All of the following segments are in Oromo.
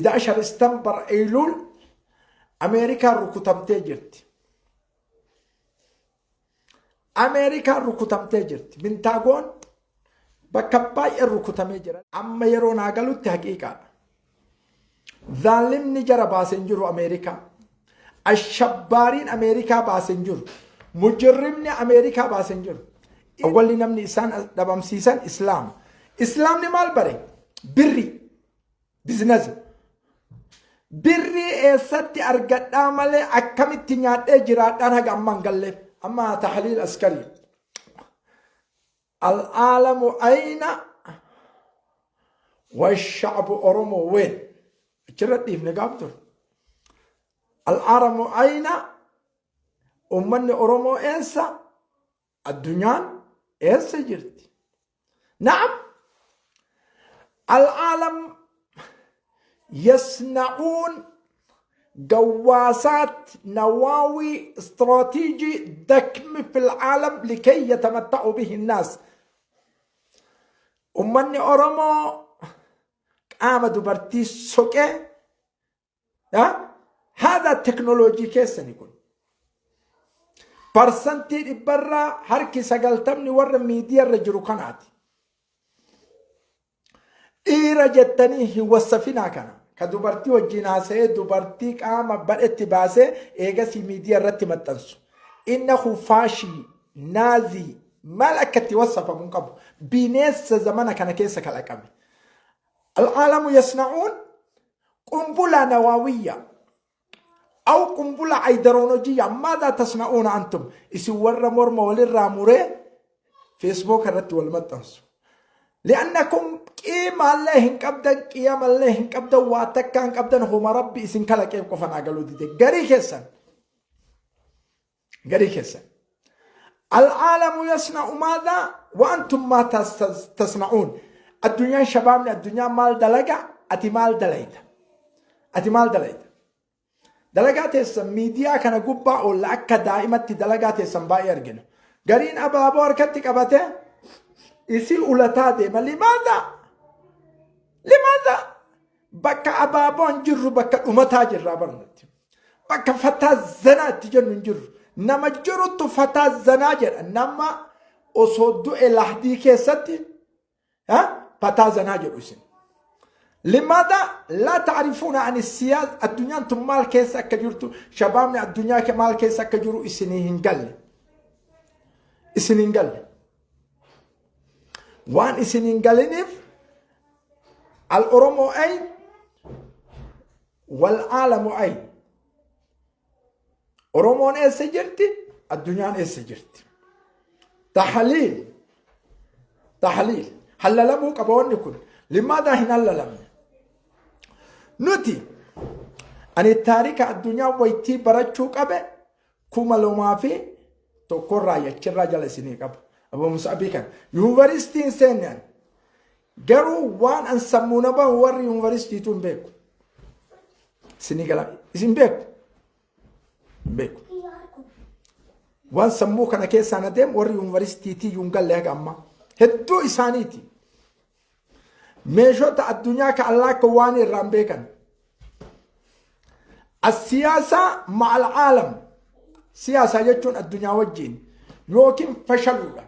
11 Istambar Eyluul Ameerikaan rukutamtee jirti. Ameerikaan rukutamtee jirti. Mintaagoon bakka baay'ee rukutamee jira. Amma yeroo naa galutti haqiiqaadha. Zaalimni jara baase hin jiru Ameerikaa. Ashabbaariin Ameerikaa baase hin jiru. Mujirrimni Ameerikaa baase hin jiru. Awwalli namni isaan dhabamsiisan Islaama. Islaamni maal bare? Birri. Bizinasa. Birrii eessatti argadhaa malee akkamitti nyaadhee jiraadhaan haga amma hin galleef. Amma tahliil askarii. Al'aalamu ayna washacbu Oromoo ween. Achirra dhiifne gaaf ture. Al'aalamu ayna uummanni Oromoo eessa? Addunyaan eessa jirti? Na'am. Al'aalam yasna'uun gawaasaat nawaawii istiraatiijii dakmi fil aalam likay yatamatta'u bihi naas. Ummanni Oromoo qaama dubartii soqee Haadha teknooloojii keessani kun. Parsantii dhibbarraa harki sagaltamni warra miidiyaarra jiru kanaati. Dhiira jettanii hin wassafinaa kana. Ka dubartii wajjin haasa'ee dubartii qaama badhetti baasee eegasii miidiyaa irratti maxxansu. Innahu faashii, naazii, maal akka itti wassafamu hin qabu. Bineensa zamana kana keessa kalaqame. Al'aalamu yasna'uun قنبلة نووية أو قنبلة أيدرونوجية. ماذا تصنعون أنتم؟ isin warra morma walirraa muree Facebook irratti wal maxxansu. لأنكم قيمة illee hin qabdan, qiyama illee hin qabdan, waa takka hin qabdan. Huma rabbi isin kalaqeef qofa naa galuu dide garii keessan. Garii keessan. العالم يصنع ماذا وأنتم ما تصنعون؟ Addunyaan, shabaabni addunyaa maal dalaga? Ati maal dalayta? Ati maal dalayta? Dalagaa teessan miidiyaa kana gubbaa oolla akka daa'imatti. Dalagaa teessan baay'ee argina. Gariin abaaboo harkatti qabate isii ulataa deema. لماذا؟ لماذا؟ Bakka abaaboon jirru bakka dhumataa jirraa barnutti. Bakka fataa zanaa itti jennu hin jirru. Nama jiruttu fataa zanaa jedha. Nama osoo du'e lahdii keessatti fataa zanaa jedhu isin. لماذا لا تعرفون عن السياسة؟ Addunyaan tun maal keessa akka jirtu, shabaabni addunyaa maal keessa akka jiru isinii hin galle. Isin hin galle. Waan isin hin galiniif الأورومو أين والعالم أين؟ Oromoon eessa jirti? Addunyaan eessa jirti? تحليل تحليل hallalamuu qaba wanni kun. لماذا hin hallalamne? Nuti ani taarika addunyaa waytii barachuu qabe 2001rraa yachirraa jala isinii qaba. Abu Musaabii kan yuunivarsiitiin seenne ani. Garuu waan an sammuu nama warri yuunivarsiitiitu hin beeku. Isinii gala isin beeku. Hin beeku. Waan sammuu kana keessaan adeemu warri yuunivarsiitiitii yuun galle haga ammaa. Hedduu isaaniiti. Meeshota addunyaa ka allaa akka waan irraan beekan. السياسة مع العالم. Siyaasaa jechuun addunyaa wajjin yookiin fashaluudha.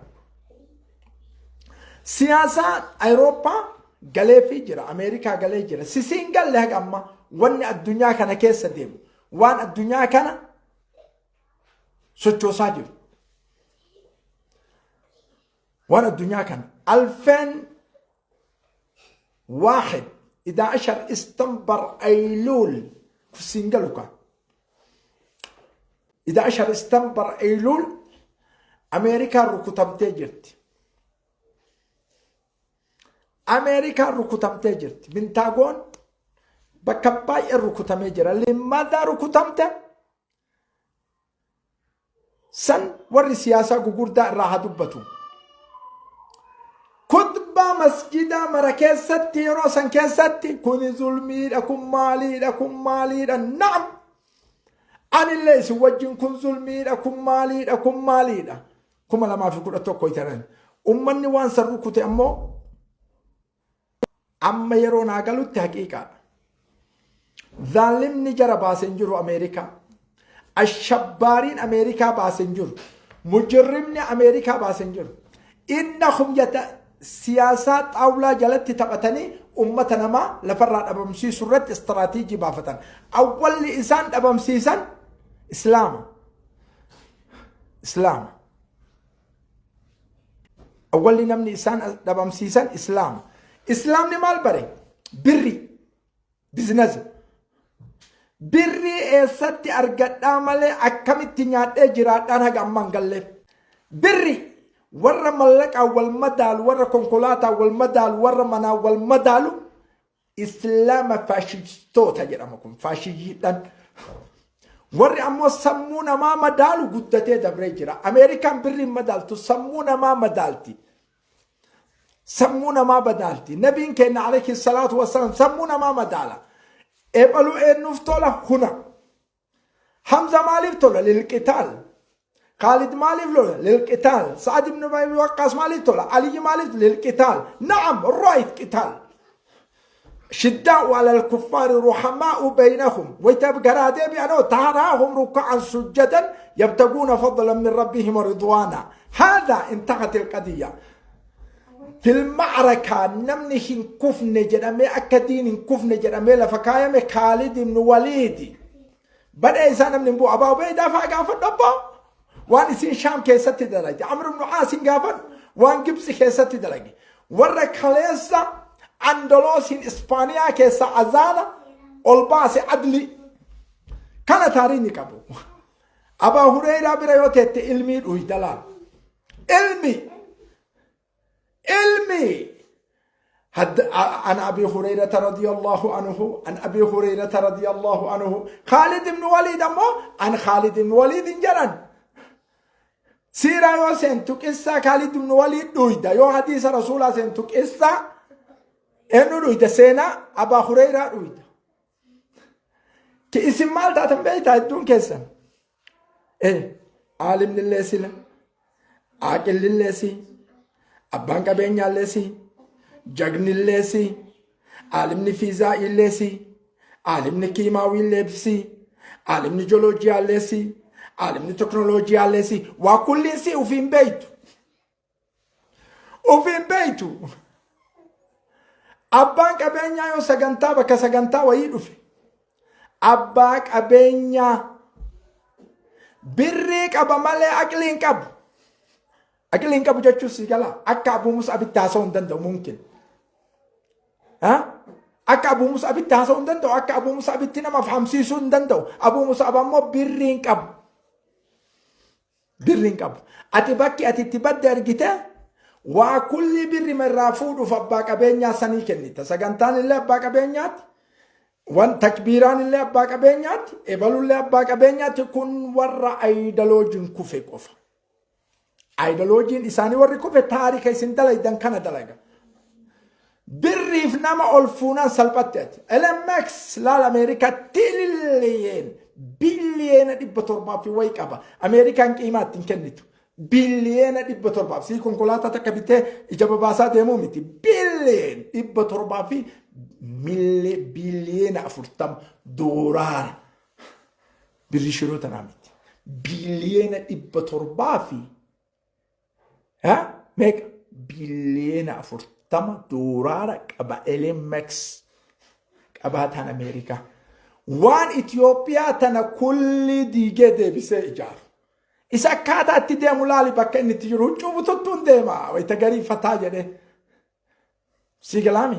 Siyaasaan Awurooppaa galeefii jira, Ameerikaa galee jira. Sisiin galle haga amma wanni addunyaa kana keessa deemu, waan addunyaa kana sochoosaa jiru. Waan addunyaa kana 2001 11 istambar Ayluul kusiin galu ka. 11 istambar Ayluul Ameerikaan rukutamtee jirti. Ameerikaan rukutamtee jirti. Mintaagoon bakka baay'ee rukutamee jira. لماذا rukutamte? San warri siyaasaa gugurdaa irraa haa dubbatu. Kutbaa masjidaa mara keessatti yeroo san keessatti kuni zulmiidha, kun maaliidha, kun maaliidha, نعم. Anillee isin wajjin kun zulmiidha, kun maaliidha, kun maaliidha. 2011 itaran. Ummanni waan san rukute ammoo amma yeroo naa galutti haqiiqaadha. Zaalimni jara baase hin jiru Ameerikaa. Ashabbaariin Ameerikaa baase hin jiru. Mujirrimni Ameerikaa baase hin jiru. Innahum yata siyaasaa xaawulaa jalatti taphatanii ummata namaa lafarraa dhabamsiisuu irratti istiraatiijii baafatan. Awwalli isaan dhabamsiisan Islaama. Islaama. Awwalli namni isaan dhabamsiisan Islaama. Islaamni maal bare? Birri. Bizinasa. Birrii eessatti argadhaa malee akkamitti nyaadhee jiraadhaan haga ammaa hin galleef. Birri warra mallaqaan wal madaalu, warra konkolaataan wal madaalu, warra manaan wal madaalu Islaama faashistoota jedhama kun faashiyyiidhaan. Warri ammoo sammuu namaa madaalu guddatee dabree jira. Ameerikaan birriin madaaltu sammuu namaa madaalti. Sammuu namaa madaalti. Nabiin keenya alayhi salaatu wassalaam sammuu namaa madaala. Ebaluu eenyuuf tola huna. Hamza maaliif tola? Lilqitaal. Khaalid maaliif lola? Lilqitaal. Sa'ad ibn Abi Waqqaas maaliif tola? Aliyyi maaliif? Lilqitaal. Na'am, right qitaal. Shiddaa'u alal kuffaari ruhamaa'u baynahum. Wayta garaa deebi'anoo taraahum ruka'an sujjadan yabtaguuna fadlan min rabbihim wa ridwaana. Haadha intahat ilqadiyya. Fil ma'rakaa namni hin kufne jedhamee akka diin hin kufne jedhamee lafa kaayame Khaalid ibn Waliidi. Badhee isaa namni hin bu'u. Abaa Ubeeydaa fa'aa gaafadhu abbaa. Waan isin Shaam keessatti dalage. Amr ibn Aas hin gaafadhu. Waan Gibxi keessatti dalage. Warra kaleessa Andaloosiin Ispaaniyaa keessa azaana ol baase adli. Kana taariikni qabu. Abaa Hureyraa bira yoo teette ilmii dhuyda laal. Ilmi ilmi حد عن ابي هريره رضي الله عنه عن ابي هريره رضي الله عنه خالد بن وليد امو عن خالد بن وليد جران سيرا يو سنتو قصه خالد بن وليد دويدا يو حديث رسول الله سنتو قصه انو دويدا سينا ابا هريره دويدا Ki isin maal taatan beektaa hedduun keessan. Aalimnillee sila, aaqillillee si, abbaan qabeenyaallee si, jagnillee si, aalimni fiizaa'iillee si, aalimni kiimaawiillee si, aalimni joloojiyaallee si, aalimni teknooloojiyaallee si, waa kulliin si ufiin beektu. Ofiin beektu. Abbaan qabeenyaa yoo sagantaa bakka sagantaa wayii dhufe abbaa qabeenyaa birrii qaba malee aqlii hin qabu. Aqlii hin qabu jechuun si gala akka Abuu Mus'abitti haasa'uu hin danda'u mumkin. Akka Abuu Mus'abitti haasa'uu hin danda'u akka Abuu Mus'abitti nama fahamsiisuu hin danda'u. Abuu Mus'ab ammoo birrii hin qabu. Birri hin qabu. Ati bakki ati itti badde argite waa kulli birrima irraa fuudhuuf abbaa qabeenyaa sanii kennita. Sagantaan illee abbaa qabeenyaati. Wan takbiiraan illee abbaa qabeenyaati. Ebalullee abbaa qabeenyaati. Kun warra aayidaloojiin kufe qofa. Aayidaloojiin isaanii warri kufe taarika isin dalaydan kana dalaga. Birriif nama ol fuunaan salphatti ati. LMX laal Ameerikaa tililiyeen biliyeena 700 fi wayi qaba. Ameerikaan qiimaa ittiin kennitu. Biliyeena 700 sii konkolaataa takka bitee ija babaasaa deemuu miti. Biliyeen 700 fi biliyeena 40 doolaara. Birrii shiroo tanaa miti. Biliyeena 700 fi Ha? Meeqa? Biliyeena 40 doolaara qaba LMX qabaataan Ameerikaa. Waan Itoophiyaa tana kulli diigee deebisee ijaaru. Isa akkaataa itti deemu laali bakka inni itti jiru huccuu bututtuun deema wayita garii fataa jedhee. Si galaami?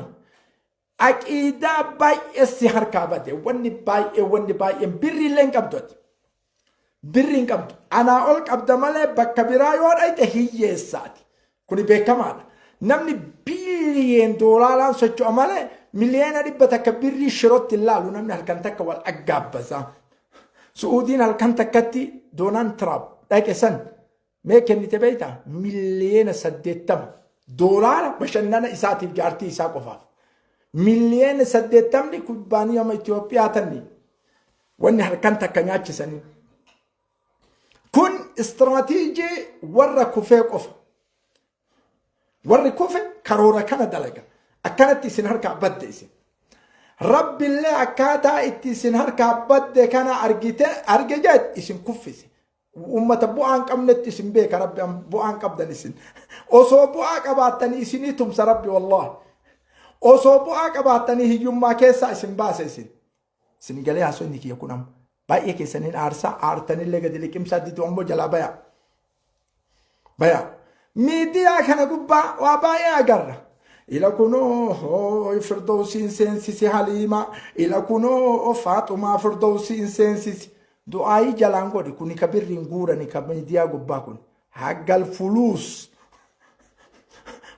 Aqiidaa baay'ee si harkaa bade wanni baay'ee wanni baay'een birrii illee hin qabdu ati. Birrii hin qabdu. Anaa ol qabda malee bakka biraa yoo dhayxe hiyyeessaati. Kuni beekamaadha. Namni biiliyeen doolaaraan socho'a malee 100,000,000 birrii shirootti hin laalu namni halkan takka wal aggaabbasa. Su'uudiin halkan takkatti Doonaald Tiraamp dhaqe san Mee kennite beektaa? 80,000,000 doolaara bashannana isaatiif jaartii isaa qofaaf. 80,000,000 kubbaaniyama Itoophiyaa tanni wanni halkan takka nyaachisanii. Kun istiraatiijii warra kufee qofa. Warri kufe karoora kana dalaga. Akkanatti isin harkaa badde isin. Rabbillee akkaataa itti isin harkaa badde kana argite arge jedhe isin kuffise. Ummata bu'aa hin qabnetti isin beeka Rabbi bu'aa hin qabdan isin. Osoo bu'aa qabaattanii isinii tumsa Rabbi wallaahi. Osoo bu'aa qabaattanii hiyyummaa keessaa isin baasa isin. Isin galee haasofni kiyya kun amma. Baay'ee keessaniin aarsaa aartanillee gadi liqimsaa didu ammoo jalaa bayaa. Bayaa. Miidiyaa kana gubbaa waa baay'ee agarra. Ila kunoo firdowsiin seensisi Haliimaa. Ila kunoo Faaxumaa firdowsiin seensisi. Du'aayii jalaan godhi kuni ka birriin guurani ka miidiyaa gubbaa kun. Haggal fuluus.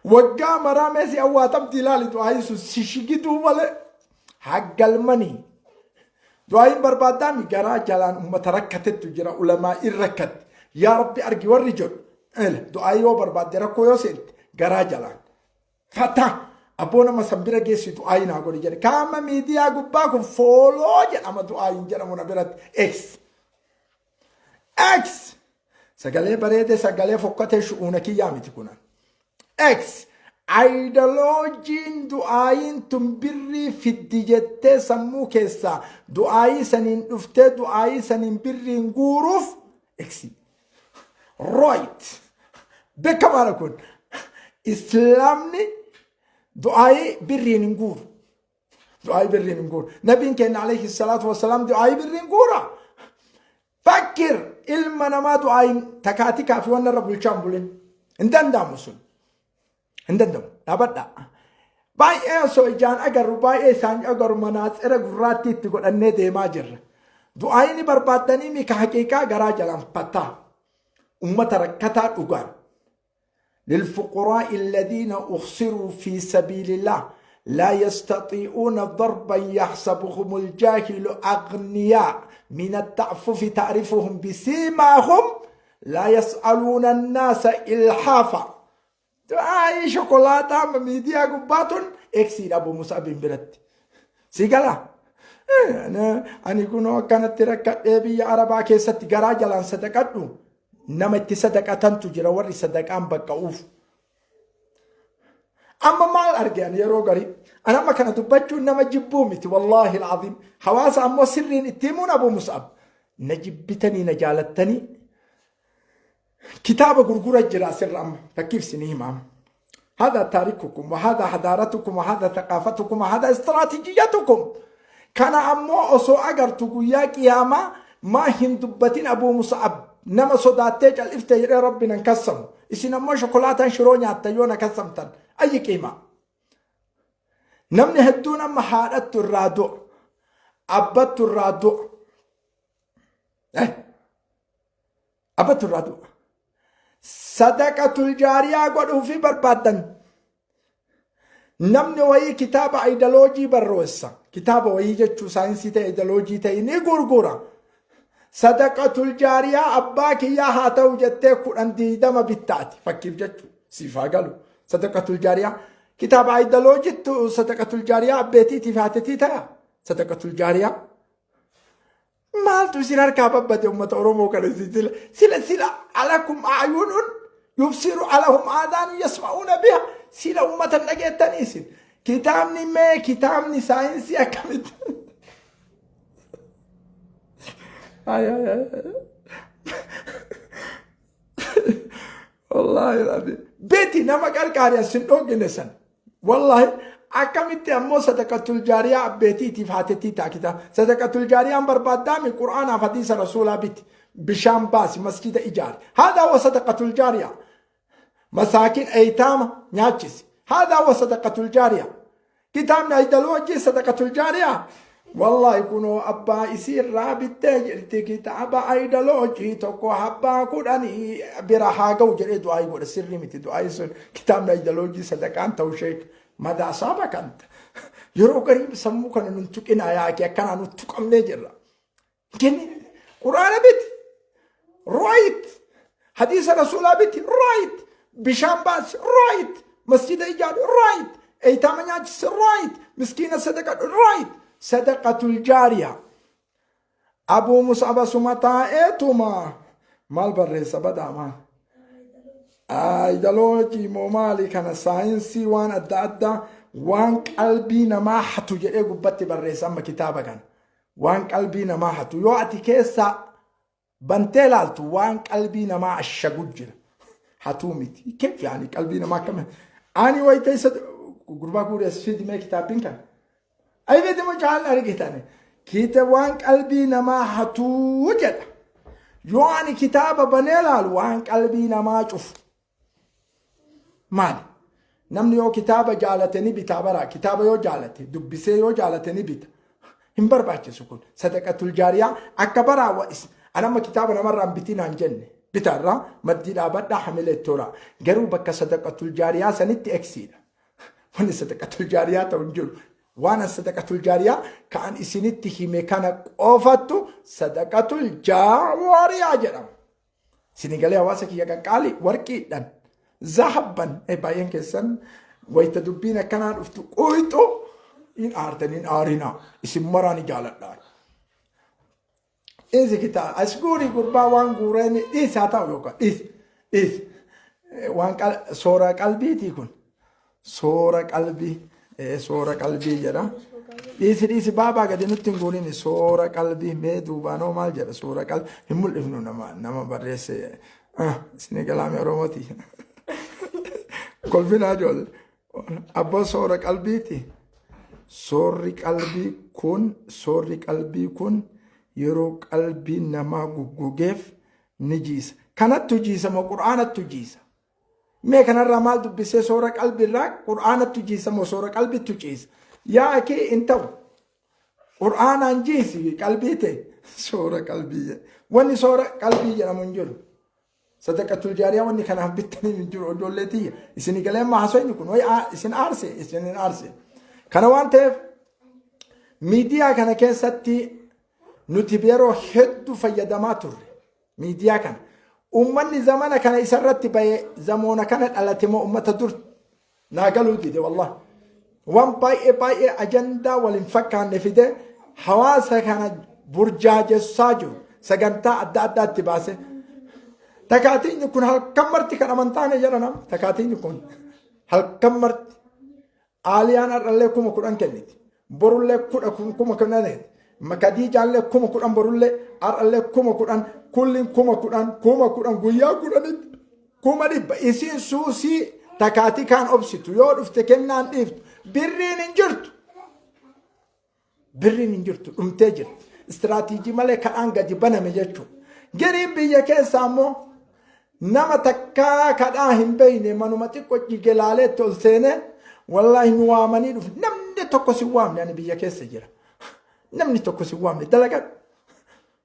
Waggaa maraa mee si awwaatamti ilaali du'aayii sun si shigiduu malee. Haggalmanii. Du'aayiin barbaaddaami garaa jalaan ummata rakkatettu jira ulamaa'in rakkatte. Yaa Rabbi argi warri jedhu. Du'aayii yoo barbaadde rakkoo yoo seente garaa jalaan. Fata abboo nama san bira geessi du'aayii naa godhi jedhe. Kaama miidiyaa gubbaa kun fooloo jedhama du'aayiin jedhamu na biratti. X. X. Sagalee bareede sagalee fokkatee shu'uuna kiyyaa miti kunan. X. Aayidoloojiin du'aayiin tun birrii fiddi jettee sammuu keessaa du'aayii saniin dhuftee du'aayii saniin birriin guuruuf X. Right. Beekamaadha kun. Islaamni du'aayii birriin hin guuru. Du'aayii birriin hin guuru. Nabiin keenya alayhi salaatu wassalaam du'aayii birriin guura. Fakkir ilma namaa du'aayiin takaatikaa fi wanna irra bulchaa hin bulin. Hin danda'amu sun. Hin danda'amu. Dhaabadhaa. Baay'ee osoo ijaan agarru baay'ee isaan agarru manaatsira gurraattii itti godhannee deemaa jirra. Du'aayii ni barbaaddanii mika haqiiqaa garaa jalaan fataa. Ummata rakkataa dhugaan. للفقراء الذين أخسروا في سبيل الله لا يستطيعون ضربا يحسبهم الجاهل أغنياء من التعفف تعرفهم بسيماهم لا يسألون الناس إلحافا Du'aayii shokolaataa amma miidiyaa gubbaa tun eksiidha Abu Musaabiin biratti. Si gala? Ani kunoo akkanatti rakkadhee biyya Arabaa keessatti garaa jalaan sadaqadhu nama itti sadaqatantu jira warri sadaqaan baqqa'uuf. Amma maal arge ani yeroo garii? Ani amma kana dubbachuun nama jibbuu miti wallaahi al'aziim. Hawaasa ammoo sirriin itti himuun Abu Musaab. Na jibbitanii na jaalattanii Kitaaba gurgura jira asirra amma fakkiif isinii himaama. هذا تاريخكم وهذا حضارتكم وهذا ثقافتكم وهذا استراتيجيتكم كان أمو أصو أجرت قيا قيامة ما هندبتين أبو مصعب نما صداتي الإفتة يا ربنا نكسم إسين أمو شوكولاتة شرو نياتا يونا كسمتن أي قيمة نمني هدون أما حالت الرادو أبت الرادو Eh, Abbatu irraa du'a. Sadaqatul jaariyaa godhuufi barbaaddan. Namni wayii kitaaba aayidaloojii barreessa. Kitaaba wayii jechuu saayinsii ta'e aayidaloojii ta'e ni gurgura. Sadaqatul jaariyaa abbaa kiyyaa haa ta'u jettee 10 20 bittaati. Fakkiif jechuu siif haa galu. Sadaqatul jaariyaa kitaaba aayidaloojittu sadaqatul jaariyaa abbeetiitiif haatetii ta'a. Sadaqatul jaariyaa. Maaltu isin harkaa babbate uummata Oromoo kana isin sila sila sila alakum ayunun yubsiru alahum aadaanu yasma'uuna biha sila uummata hin dhageettanii isin kitaabni mee kitaabni saayinsii akkamitti ay ay ay wallaahi alazim beeti nama qarqaari as hin dhoogine san Wallahi akkamitti ammoo sadaqatul jaariyaa abbeetiitiif haatetii ta'a kitaaba. Sadaqatul jaariyaan barbaaddaami Qur'aanaaf hadiisa rasuulaa biti. Bishaan baasi masjida ijaari. Haadaa wa sadaqatul jaariyaa. Masaakin eytaama nyaachisi. Haadaa wa sadaqatul jaariyaa. Kitaabni aydaloojii sadaqatul jaariyaa. Wallahi kunoo abbaa isii irraa bittee jirti kitaaba aydaloojii tokko abbaa 10 bira haa ga'u jedhee du'aayii godhe sirrii miti du'aayii sun kitaabni aydaloojii sadaqaan ta'u sheek madaa saaba kanta yeroo garii sammuu kana nun tuqinaa yaaki akkanaa nu tuqamnee jirra kenni quraana biti right hadiisa rasuulaa biti right bishaan baasi right masjida ijaaru right eytaama nyaachisi right miskiina sadaqadhu right sadaqatul jaariya abuu mus'aba suma taa'eetuma maal barreessa badaa maal aayidaloojii moo maali kana saayinsii waan adda addaa Waan qalbii namaa hatu jedhee gubbatti barreessa amma kitaaba kana. Waan qalbii namaa hatu yoo ati keessaa bantee ilaaltu waan qalbii namaa ashagu jira. Hatuu miti. Keef yaani qalbii namaa akkami. Ani wayita isa gurbaa guuree as fidi mee kitaabbiin kana. Ayi mucaan argitan. Kita waan qalbii namaa hatuu jedha. Yoo ani kitaaba banee ilaalu waan qalbii namaa cufu. Maali? Namni yoo kitaaba jaalate ni bitaa bara. Kitaaba yoo jaalate dubbisee yoo jaalate ni bita. Hin barbaachisu kun. Sadaqatul jaariyaa akka baraa anamma kitaaba namarraa hin bitiin haan jenne. Bitaarraa maddii dhaabadhaa hamilee itti horaa. Garuu bakka sadaqatul jaariyaa sanitti eksiidha. Wanni sadaqatul jaariyaa ta'u hin jiru. Waan an sadaqatul jaariyaa ka'an isinitti hime kana qofattu sadaqatul jaariyaa jedhama. Isinii galee hawaasa kiyya qaqqaali warqiidhaan zahabban baay'een keessan wayita dubbiin akkanaa dhuftu quyxu hin aartan hin aarinaa isin maraa ni jaaladha. Dhiisi kitaa as guurii gurbaa waan guureen dhiisi haa ta'u yookaan dhiisi dhiisi waan soora qalbiitii kun Soora qalbii. Soora qalbii jedha. Dhiisi dhiisi baabaa gadi nutti hin guurini soora qalbii mee duubaanoo maal jedha soora qalbii hin mul'ifnu nama nama barreesse isinii galaame Oromooti. Kolfinaa ijoollee. Abboo soora qalbiiti. Soorri qalbii kun soorri qalbii kun yeroo qalbiin namaa guggugeef ni jiisa. Kanattu jiisa moo qur'aanattu jiisa? Mee kanarraa maal dubbisee soora qalbiirraa qur'aanattu jiisa moo soora qalbittu ciisa? Yaa akii hin ta'u. Qur'aanaan jiisi qalbii ta'e soora qalbii jedhe. Wanni soora qalbii jedhamu hin jiru. Sadaqatul jaariyaa wanni kanaaf bittanii hin jiru ijoollee tiyya. Isin galee amma haasofni kun wayi isin aarse isin hin aarse. Kana waan ta'eef miidiyaa kana keessatti nuti yeroo hedduu fayyadamaa turre. Miidiyaa kana. Uummanni zamana kana isarratti bahe zamoona kana dhalate moo uummata dur naa galuu dide wallah. Waan baay'ee baay'ee ajandaa wal hin fakkaanne fide hawaasa kana burjaajessaa jiru sagantaa adda addaatti baase. Takaatiin kun halkan marti kan amantaane jedha nama. Takaatiin kun halkan marti. Aaliyaan har'allee 10,000 kenniti. Borullee 10,000 kenniti. Kadiijaallee 10,000 borullee har'allee 10,000 kulliin 10,000 10,000 guyyaa 10tti 100,000 isiin suusii takaatii kaan obsitu yoo dhufte kennaan dhiiftu birriin hin jirtu. Birriin hin jirtu dhumtee jirti. Istiraatiijii malee kadhaan gadi baname jechuudha. Giriin biyya keessaa immoo nama takkaa kadhaa hin beekne manuma xiqqoo jige laaleetti ol seenee wallaahi nu waamanii dhufe namni tokko si waamne ani biyya keessa jira. Namni tokko si waamne dalagadhu.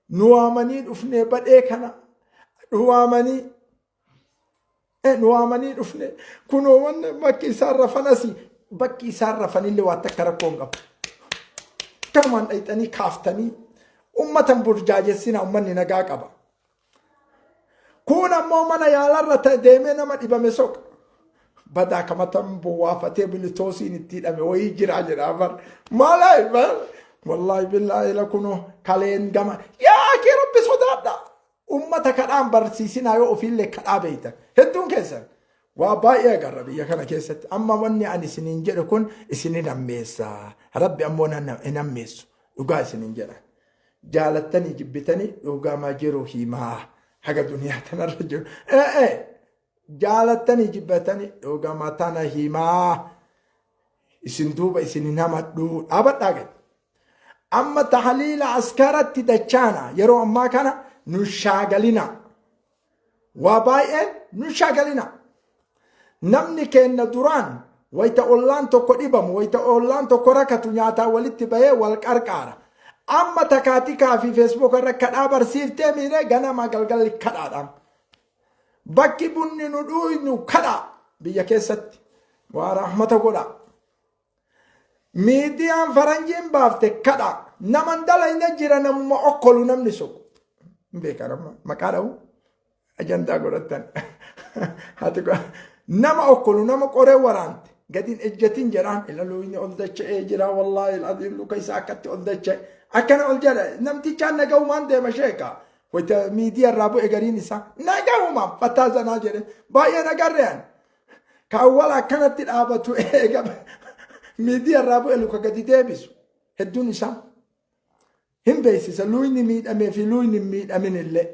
Nu waamanii dhufnee badhee kana nu waamanii Nu waamanii dhufne kunoo wanni bakki isaan rafan asii bakki isaan rafanillee waan takka rakkoo hin qabu. Kanumaan dhayxanii kaaftanii ummatan burjaajessinaa ummanni nagaa qaba. Kun ammoo mana yaalarra deemee nama dhibame soqa. Badaa kamatan bowwaafatee bilitoosiin itti hidhame wayii jira jedha bar. Maalaa bar wallaahi billaahi lakunoo kaleen gama yaa kee rabbi sodaadha. Ummata kadhaan barsiisinaa yoo ofiillee kadhaa beektan. Hedduun keessan waa baay'ee agarra biyya kana keessatti. Amma wanni ani isiniin jedhu kun isin hin hammeessa. Rabbi ammoo hin hammeessu. Dhugaa isiniin jedha. Jaalattanii jibbitanii dhugaama jiru himaa. Haga duniyaa tanarra jiru. Ee jaalattanii jibbatanii dhugama tana himaa. Isin duuba isin hin hamadhu. Dhaabadhaa gadi. Amma tahliila askaratti dachaana yeroo ammaa kana nu shaagalina. Waa baay'een nu shaagalina. Namni keenna duraan wayita ollaan tokko dhibamu, wayita ollaan tokko rakatu nyaataa walitti bahee wal qarqaara. Amma takaatikaa fi feesbuuka irra kadhaa barsiiftee miiree ganama galgalli kadhaadhaan. Bakki bunni nu dhuuynu kadhaa biyya keessatti waa rahmata godhaa. Miidiyaan faranjiin baafte kadha. Naman dalayne jira namuma okkolu namni soqu. Hin beekan amma maqaa dha'u ajandaa godhattan. Haati nama okkolu nama qoree waraante gadiin ejjatin jedhaan ilaluu inni ol dacha'ee jira wallaahi al'aziim luka isaa akkatti ol dacha'e akkana ol jedha namtichaan nagahumaan deema sheeka wayita miidiyaa irraa bu'e gariin isaa nagahumaan fataa zanaa jedhe baay'ee nagarreen. Ka awwala akkanatti dhaabatu eega Miidiyaa irraa bu'e luka gadi deebisu hedduun isaa hin beeksisa luyni miidhamee fi luyni hin miidhamin illee.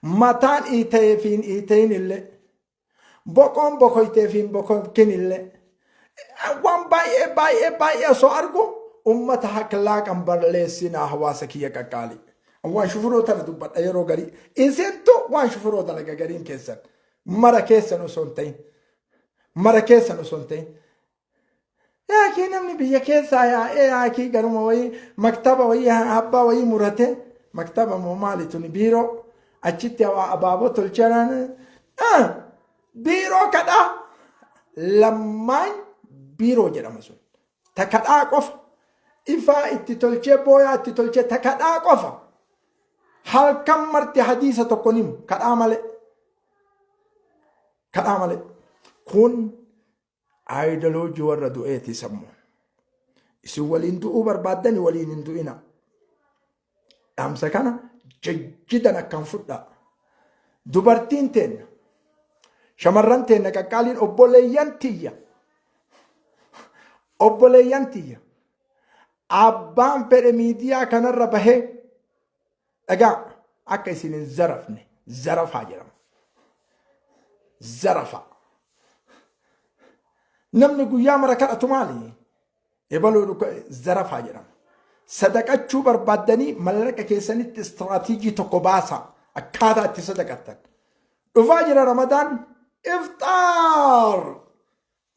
Mataan iita'ee fi hin iita'in illee. Boqoon bokoytee fi hin bokokin illee. Waan baay'ee baay'ee baay'ee osoo argu ummata haklaaqan barleessinaa hawaasa kiyya qaqqaalii. Waan shufuroo tana dubbadha yeroo garii. Isintu waan shufuroo dalaga gariin keessan. Mara keessan osoo hin ta'in. Mara keessan osoo hin ta'in. Yaakii namni biyya keessaa yaa'ee yaakii garuma wayii maktaba wayii abbaa wayii murate maktaba moo maali tuni biiroo achitti hawaa abaaboo tolchanaan biiroo kadhaa lammaan biiroo jedhama sun ta kadhaa qofa ifaa itti tolchee booyaa itti tolchee ta kadhaa qofa halkan marti hadiisa tokko nimu kadhaa malee kadhaa malee kun Aayidoloojii warra du'eeti sammuun. Isin waliin du'uu barbaaddani waliin hin du'ina. Dhaamsa kana jajjidan akkan fudhaa. Dubartiin teenna, shamarran teenna qaqqaaliin obboleeyyan tiyya. Obboleeyyan tiyya. Abbaan fedhe miidiyaa kanarra bahee dhagaa akka isin hin zarafne zarafaa jedhama. Zarafaa. Namni guyyaa mara kadhatu maali? Ebaluu zarafaa jedhama. Sadaqachuu barbaaddanii mallaqa keessanitti istiraatiijii tokko baasaa akkaataa itti sadaqattan. Dhufaa jira Ramadaan ifxaar.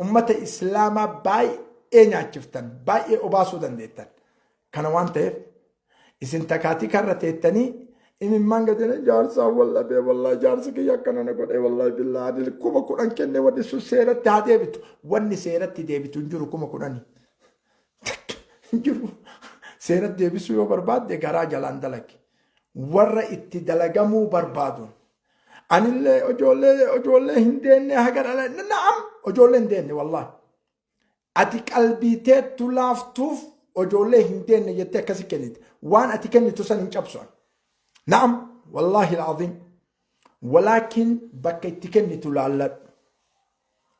Ummata Islaamaa baay'ee nyaachiftan, baay'ee obaasuu dandeettan. Kana waan ta'eef isin takaatii karra teettanii imimmaan gadi jaarsaa wal dhabee wallaahi jaarsi kiyya akkana na godhee wallaahi billaa ani 10,000 kennee wanni sun seeratti haa deebitu. Wanni seeratti deebitu hin jiru 10,000. Hin jiru. Seeratti deebisuu yoo barbaadde garaa jalaan dalagi. Warra itti dalagamuu barbaadu. Anillee ijoollee ijoollee hin deenne haga dhala na'am ijoollee hin deenne wallaahi. Ati qalbii teettu laaftuuf ijoollee hin deenne jettee akkasi kennite. Waan ati kennitu san hin cabsu ani. Na'am wallaahi al'aziim. Walaakin bakka itti kennitu laalladhu.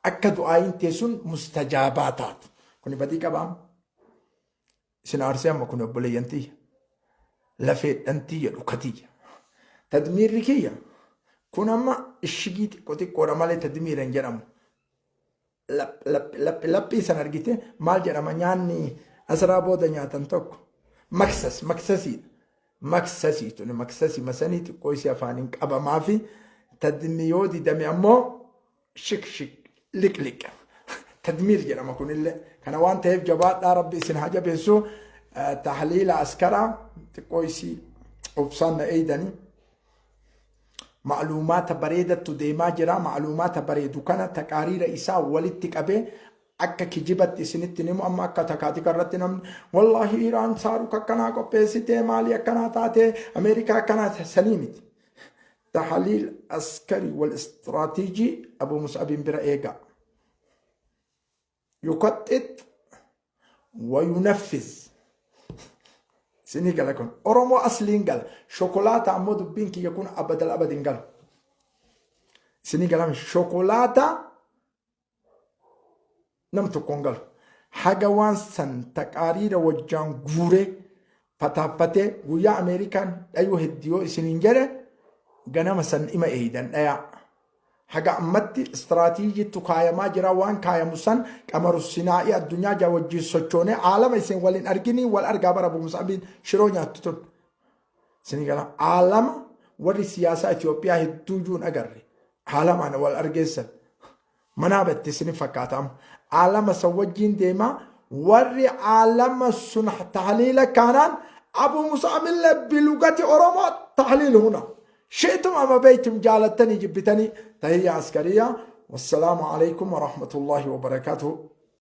Akka du'aayin tee sun mustajaabaa taatu. Kuni badii qabaam. Isin aarsee amma kun obboleeyyan tiyya. Lafeedhan tiyya dhuka tiyya. Tadmiirri kiyya kun amma ishigii xiqqoo xiqqoodha malee tadmiira hin jedhamu. Laphi laphii san argite maal jedhama nyaanni asraa booda nyaatan tokko. Maksas maksasiidha. Maksasii tuni maksasii masanii xiqqoo isii afaaniin qabamaa fi tadmi yoo didame ammoo shik shik liq liq tadmiir jedhama kunillee kana waan ta'eef jabaadhaa rabbi isin haa jabeessu tahliila askaraa xiqqoo isii obsaan na eeydanii ma'luumaata bareedattu deemaa jira ma'luumaata bareedu kana taqaariira isaa walitti qabee akka kijibatti isinitti himu amma akka takaatika irratti namni wallaahi Iraan saaruk akkanaa qopheessitee maalii akkanaa taatee Ameerikaa akkanaa sanii miti Tahaliil askari wal istiraatiijii Abu Mus'abiin bira eegaa. Yukaxxix wa yunaffiz. Isinii gala kun. Oromoo asliin gala. Shokolaata ammoo dubbiin kiyya kun abadal abad hin galu. Isinii galame shokolaata nam tokko hin galu. Haga waan san taqaariira wajjaan guuree fataaffatee guyyaa Ameerikaan dhayuu heddi yoo isiniin jedhe ganama san ima eeydan dhayaa. Haga ammatti istiraatiijiitu kaayamaa jira waan kaayamu san qamaru sinaa'ii addunyaa jaa wajjin sochoonee aalama isin wal hin arginii wal argaa bara buumsa abiin shiroo nyaattu tun. Isinii gala aalama warri siyaasaa Itoophiyaa hedduu iyyuu hin agarre aalamaan wal argeessan. Manaa bette isin fakkaata amma. Aalama san wajjin deemaa warri aalama sun tahliila kaanaan Abu Mus'abillee bilugati Oromoo tahliil huna. Shi'tum ama beeytum jaalattanii jibbitanii tahiyya askariyaa. Wassalaamu alaikum warahmatullahi wabarakaatuhu.